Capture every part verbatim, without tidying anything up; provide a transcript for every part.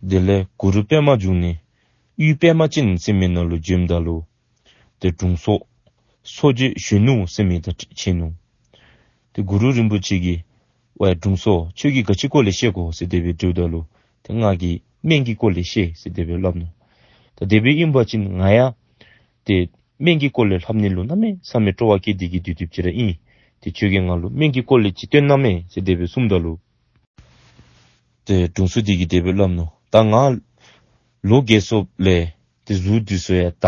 དེ་ལས་གུ་རུ་པདྨ་འབྱུང་གནས་ཡུལ་པདྨ་ཅན་ཟེར་མི་ནང་ལུ་བྱོནམ་ད་ལུ་ཏེ་དྲུང་འཚོ་འཚོ་བྱེད་གཞོན་ནུ་ཟེར་མི་དང་ཕྱད་ནུག། ཏེ་གུ་རུ་རིན་པོ་ཆེ་གིས་ཝའི་དྲུང་འཚོ་ཁྱོད་ཀྱིས་ག་ཅིའི་སྐོར་ལས་བཤད་དགོ་ཟེར་དེ་སྦེ་དྲིཝ་ད་ལུ་ཏེ་ང་གིས་སྨན་གྱི་སྐོར་ལས་བཤད་ཟེར་དེ་སྦེ་སླབ་ནུག། ད་དེ་སྦེ་ཨིན་པ་ཅིན་ང་ཡང་ཏེ་སྨན་གྱི་སྐོར་ལས་སླབ་ནི་ལུ་གནམ་མེད་ས་མེད་སྤྲོ་བ་སྐྱེས་ཏེ་གི་སྡོད་སྡོདཔ་ཅིག་ར་ཨིན། ཏེ་ཁྱོད་ཀྱིས་ང་ལུ་སྨན་གྱི་སྐོར་ལས་ཅིག་སྟོན་གནང་མས་ཟེར་དེ་སྦེ་གསུངམ་ད་ལུ་ཏེ་དྲུང་འཚོ་དེ་གིས་དེ་སྦེ་སླབ་ནུག། ད་ང་ལོ་རྒས་སོངམ་ལས་ཏེ་གཟུགས་འདི་ཚུ་ཡང་ད་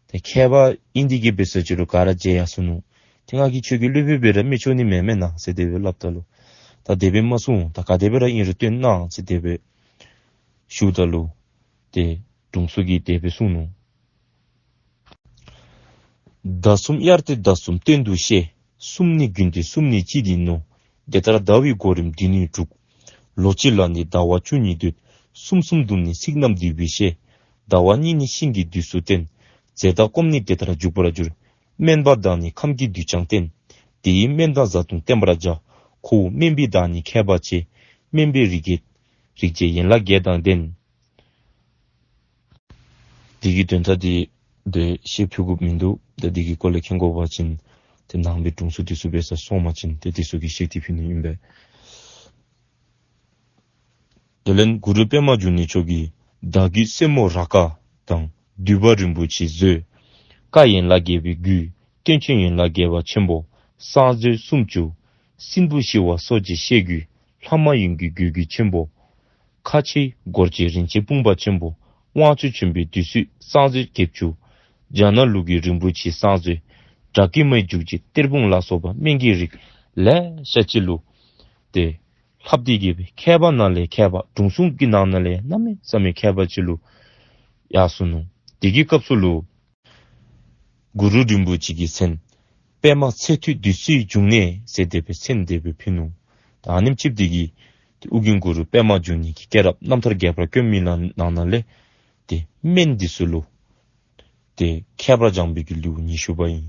ཏེ་མཁས་པ་ཨིན་ཏེ་གི་འབད་ས་ཅིག་རུང་ག་ར་བརྗེད་ཡར་སོ་ནུག། ཏེ་ང་གིས་ཁྱོད་ཀྱི་སློབ་དཔོན་སྦེ་ར་མི་ཆོག་ནི་མེན་མེན་ན་ཟེར་དེ་སྦེ་སླབ་ད་ལུ་ད་དེ་སྦེ་མ་གསུང་། ད་ག་དེ་སྦེ་ར་ཨིན་རུང་སྟོན་གནང་ཟེར་དེ་སྦེ་ཞུཝ་ད་ལུ་ཏེ་དྲུང་འཚོ་གིས་དེ་སྦེ་གསུངས་ནུག། ཟླ་གསུམ་དབྱར་ཏེ་ཟླ་གསུམ་སྟོན་དུ་བཤད། གསུམ་ནི་དགུན་ཏེ་གསུམ་ནི་དཔྱིད་ཡིན་ནོ། དེ་ལྟར་ཟླ་བའི་གོ་རིམ་འདི་ནི་དྲུག། ལོ་གཅིག་ལ་ནི་ཟླ་བ་བཅུ་གཉིས་འདོད། གསུམ་གསུམ་བསྡོམས་ནི་ཚིགས་རྣམས་བསྡུས་པའི་ཤེས། ཟླ་བ་གཉིས་ནི་ཤིང་གི་དུས་སུ་བསྟན། ཟས་དང་སྐོམ་ནི་དེ་ལྟར་འཇུག་པར་འགྱུར། སྨན་པ་དག་ནི་ཁམས་ཀྱི་དུས་ཀྱང་བསྟན། དེ་ཡི་སྨན་དང་བཟའ་བཏུང་བསྟེན་པར་བྱ། ཁོ་བོ་སྨན་པའི་བདག་ཉིད་མཁས་པ་ཆེ། སྨན་པའི་རིགས་བརྒྱད་རིགས་བརྒྱད་ཡན་ལག་བརྒྱད་དང་ལྡན། དེ་གི་དོན་དག་དེ་དེ་བཤད་ཕུལ་དགོཔ་མིན་འདུག། ད་དེ་གི་སྐོར་ལས་མཁྱེན་དགོ་པ་ཅིན་ཏེ་ནང་པའི་དྲུང་འཚོ་དེ་ཚུ་འབད་སར་སོང་པ་ཅིན་ཏེ་དེ་ཚུ་གིས་བཤད་དེ་ཕུལ་ནི་ཨིན་པས། དེ་ལས་གུ་རུ་པདྨ་འབྱུང་གནས་མཆོག་གིས་བདག་རྒྱུད་སེར་མོ་ར་ཀ་དང་འདུས་པ་རིན་པོ་ཆེའི་མཛོད། བཀའ་ཡན་ལག་བརྒྱད་པའི་རྒྱུད། བསྟན་བཅོས་ཡན་ལག་བརྒྱད་པ་ཆེན་པོ། གསང་མཛོད་སུམ་ཅུ། སྲིན་བུ་ཤི་བ་སོགས་ཀྱི་བཤད་རྒྱུད། ལྷ་མ་ཡིན་གྱི་རྒྱུད་རྒྱུད་ཆེན་པོ། ཁ་ཆེའི་སྒོར་གྱི་རིན་ཆེན་སྤུངས་པ་ཆེན་པོ། དབང་ཕྱུག་ཆེན་པོའི་བདུད་རྩི་གསང་མཛོད་བརྒྱད་ཅུ། རྒྱ་ནག་ལུགས་ཀྱི་རིན་པོ་ཆེའི་གསང་མཛོད། བྲག་གི་མའི་རྒྱུད་ཀྱི་གཏེར་སྤུངས་ལ་སོགས་པ་སྨན་གྱི་རིགས་ལེ་ཤ་ཅིག་ལུ་ཏེ་ལྷབ་སྟེ་གི་སྦེ་མཁས་པ་ནང་ལས་མཁས་པ། དྲུང་འཚོ་གི་ནང་ན་ལས་གནམ་མེད་ས་མེད་མཁས་པ་ཅིག་ལུ་ཡར་སོ་ནུག། དེ་གི་སྐབས་སུ་ལུ་གུ་རུ་རིན་པོ་ཆེ་གི་མཚན་པདྨ་ཚེ་ཐུབ་བདུད་རྩིའི་འབྱུང་གནས་ཟེར་དེ་སྦེ་མཚན་དེ་སྦེ་ཕུལ་ནུག། ད་ཨ་ནེམ་ཅིག་དེ་གིས་ཏེ་ཨོ་རྒྱན་གུ་རུ་པདྨ་འབྱུང་གནས་ཀྱི་སྐྱེས་རབས་རྣམ་ཐར་རྒྱས་པར་བཀོད་མི་ནང་ན་ལས་ཏེ་སྨན་འདི་ཚུ་ལུ་ཏེ་མཁས་པར་སྦྱངས་པའི་གི་ལེའུ་ཉི་ཤུ་པ་ཨིན།